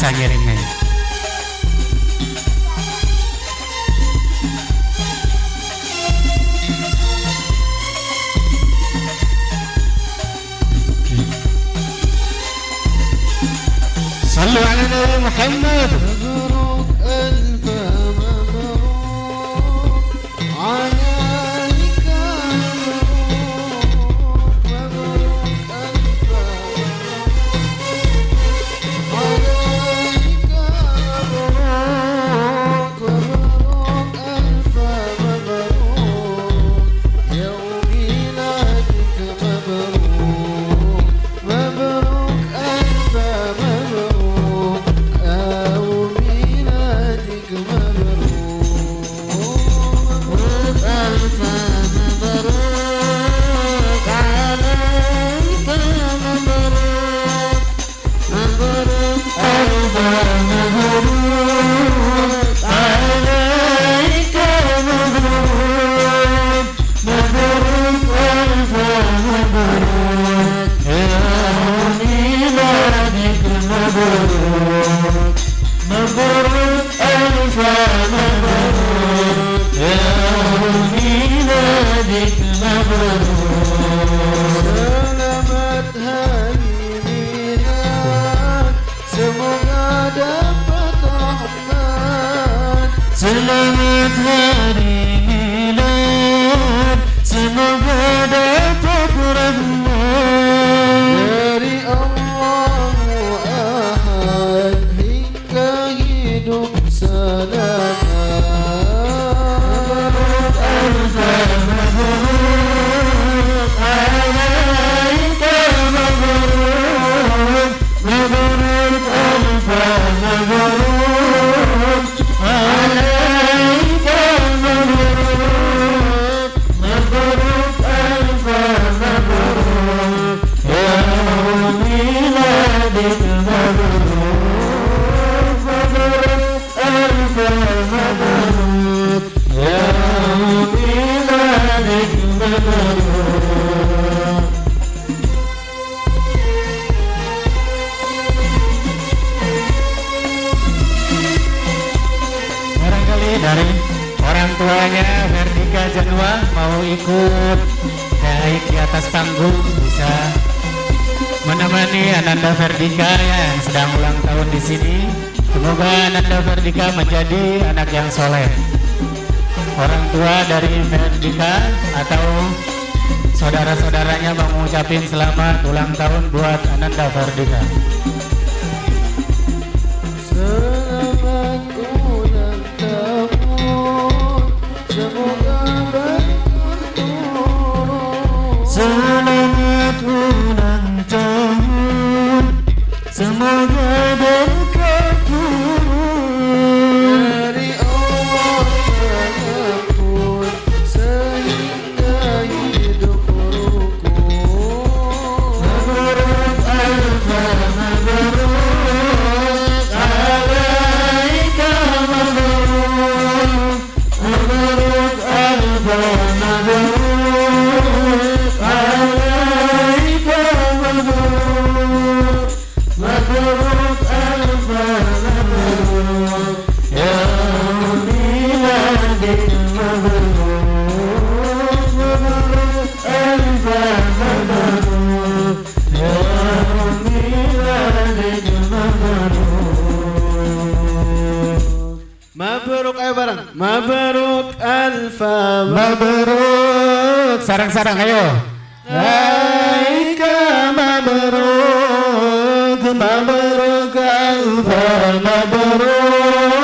biasa ngiringnya. صلوا على النبي محمد. مبروك ألف مبروك عليك، مبروك مبروك ألف مبروك عليك، مبروك مبروك ألف مبروك يوم ميلادك، مبروك مبروك ألف مبروك يوم ميلادك، مبروك مبروك ألف مبروك عليك، مبروك مبروك ألف مبروك عليك، مبروك مبروك ألف مبروك يوم ميلادك، مبروك مبروك ألف مبروك يوم ميلادك، مبروك. Selamat hari milad, semoga dapat rahmat. Selamat hari milad, semoga dapat rahmat dari Allahu Ahad hingga hidup selamat. Mabruuk alf mabruuk alaika, mabruk mabruk alf mabruk alaika, mabruk mabruk alf mabruk يوم ميلادك، مبروك مبروك ألف مبروك يوم ميلادك، مبروك. Barangkali dari orang tuanya Verdika Janwa mau ikut naik di atas panggung, bisa menemani Ananda Verdika yang sedang ulang tahun di sini. Semoga Ananda Verdika menjadi anak yang soleh. Orang tua dari Verdika atau saudara-saudaranya mau mengucapin selamat ulang tahun buat Ananda Verdika. Selamat ulang tahun, semoga berkah turun. Selamat ulang tahun, semoga berkah turun dari Allah pengampun sehingga hidup rukun. Mabruk alf mabruk alaika, mabruk mabruk alf mabruk alaika, mabruk mabruk alf mabruk يوم ميلادك، مبروك مبروك ألف مبروك يوم ميلادك، مبروك Mabruk, ayo bareng. Mabruk alfa Mabruk, sarang-sarang ayo. Alaika mabruk mabruk alfa mabruk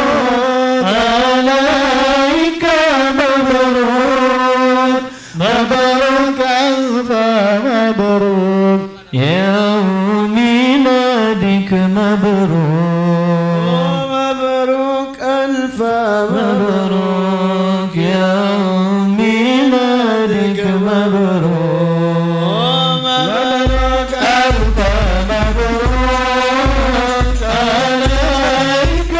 alaika, mabruk mabruk alfa mabruk يوم ميلادك، مبروك Mabruk alfa مبروك يوم ميلادك، مبروك مبروك ألف مبروك عليك،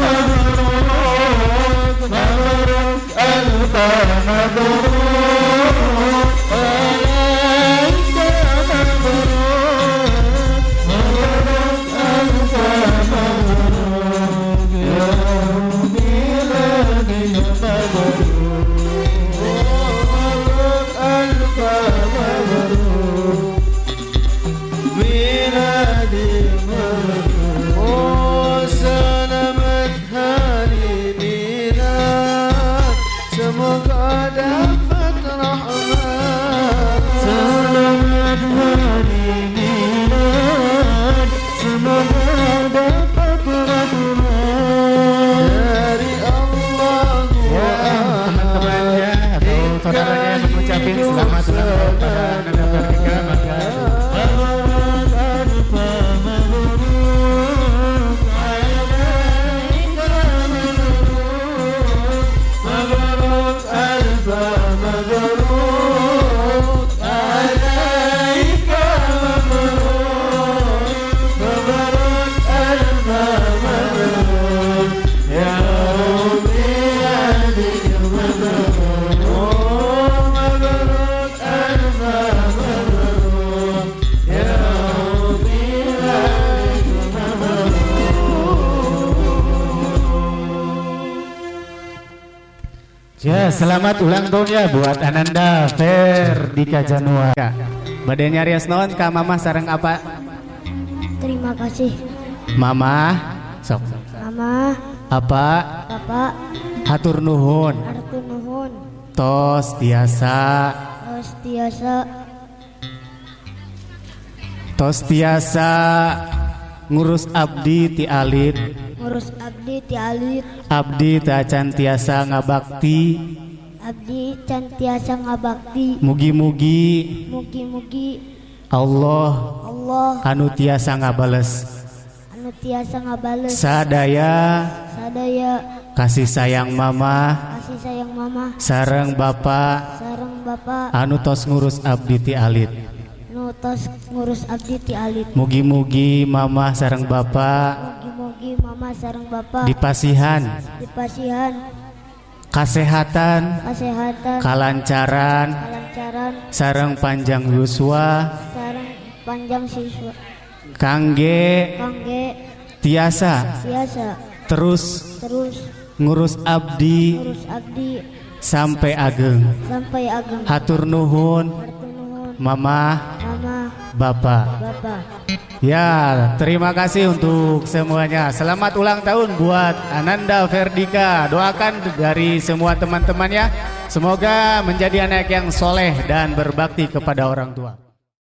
مبروك مبروك ألف مبروك عليك، مبروك مبروك ألف مبروك. miladi oh selamat hari milad semoga dapat rahmat Selamat hari milad semoga dapat rahmat dari Allah. Ya, teman-temannya atau saudaranya yang mengucapin selamat ulang tahun pada Ananda Ferdika, maka Mabruk alfa mabruk alaika mabruk Mabruk alfa mabruk alaika mabruk mabruk alfa mabruk ya miladik mabruk oh mabruk alfa mabruk ya miladik mabruk. Ya, selamat ulang tahun ya buat Ananda Ferdika Januar. Bade nyarios naon ka mamah sareng apa? Terima kasih Mamah sok Mama, apa Bapak, hatur nuhun hatur nuhun tos tiasa tos tiasa tos tiasa ngurus abdi ti alit ngurus abdi ti alit abdi tacan tiasa ngabakti abdi can tiasa ngabakti mugi-mugi mugi-mugi Allah Allah anu tiasa ngabales anu tiasa ngabales sadaya sadaya kasih sayang mama kasih sayang mama sareng bapak sareng bapak anu tos ngurus abdi ti alit nu tos ngurus abdi ti alit mugi-mugi mama sareng bapak mugi-mugi mama sareng bapak dipasihan dipasihan kasehatan kesehatan kalancaran kalancaran sareng panjang yuswa sareng panjang siswa kangge kangge tiasa tiasa terus terus ngurus abdi ngurus abdi sampai ageng sampai ageng hatur nuhun hatur nuhun mama mama bapak. bapak. Ya, terima kasih untuk semuanya. Selamat ulang tahun buat Ananda Ferdika. Doakan dari semua teman-temannya, semoga menjadi anak yang soleh dan berbakti kepada orang tua.